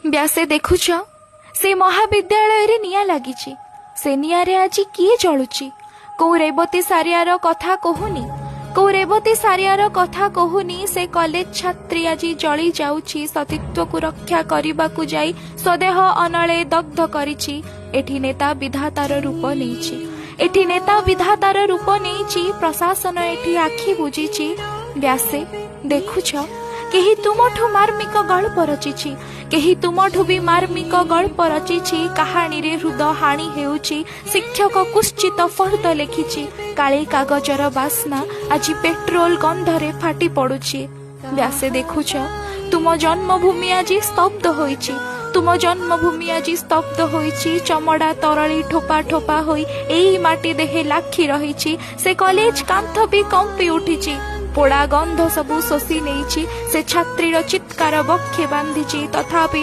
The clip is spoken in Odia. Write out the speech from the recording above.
ବ୍ୟାସେ ଦେଖୁଛ, ସେ ମହାବିଦ୍ୟାଳୟରେ ନିଆଁ ଲାଗିଛି। ସେ ନିଆଁରେ ଆଜି କିଏ ଜଳୁଛି? କୋଉ ରେବତୀ ସାରିଆର କଥା କହୁନି, କୋଉ ରେବତୀ ସାରିଆର କଥା କହୁନି। ସେ କଲେଜ ଛାତ୍ରୀ ଆଜି ଜଳି ଯାଉଛି। ସତୀତ୍ୱକୁ ରକ୍ଷା କରିବାକୁ ଯାଇ ସ୍ୱଦେହ ଅନଳେ ଦଗ୍ଧ କରିଛି। ଏଠି ନେତା ବିଧାତାର ରୂପ ନେଇଛି, ଏଠି ନେତା ବିଧାତାର ରୂପ ନେଇଛି। ପ୍ରଶାସନ ଏଠି ଆଖି ବୁଜିଛି। ବ୍ୟାସେ ଦେଖୁଛ, କେହି ତୁମଠୁ ମାର୍ମିକ ଗଳ୍ପ ରଚିଛି, କେହି ତୁମଠୁ ବି ମାର୍ମିକ ଗଳ୍ପ ରଚିଛି। କାହାଣୀରେ ହୃଦ ହାଣି ହେଉଛି। ଶିକ୍ଷକ କୁତ୍ସିତ ଫର୍ଦ୍ଦ ଲେଖିଛି। କାଳେ କାଗଜର ବାସ୍ନା ଆଜି ପେଟ୍ରୋଲ ଗନ୍ଧରେ ଫାଟି ପଡୁଛି। ବ୍ୟାସେ ଦେଖୁଛ, ତୁମ ଜନ୍ମଭୂମି ଆଜି ସ୍ତବ୍ଧ ହୋଇଛି, ତୁମ ଜନ୍ମଭୂମି ଆଜି ସ୍ତବ୍ଧ ହୋଇଛି। ଚମଡ଼ା ତରଳି ଠୋପା ଠୋପା ହୋଇ ଏଇ ମାଟି ଦେହେ ଲାଖି ରହିଛି। ସେ କଲେଜ କାନ୍ଥ ବି କମ୍ପି ଉଠିଛି। ପୋଡ଼ା ଗନ୍ଧ ସବୁ ଶୋଷି ନେଇଛି। ସେ ଛାତ୍ରୀର ଚିତ୍କାର ବକ୍ଷେ ବାନ୍ଧିଛି। ତଥାପି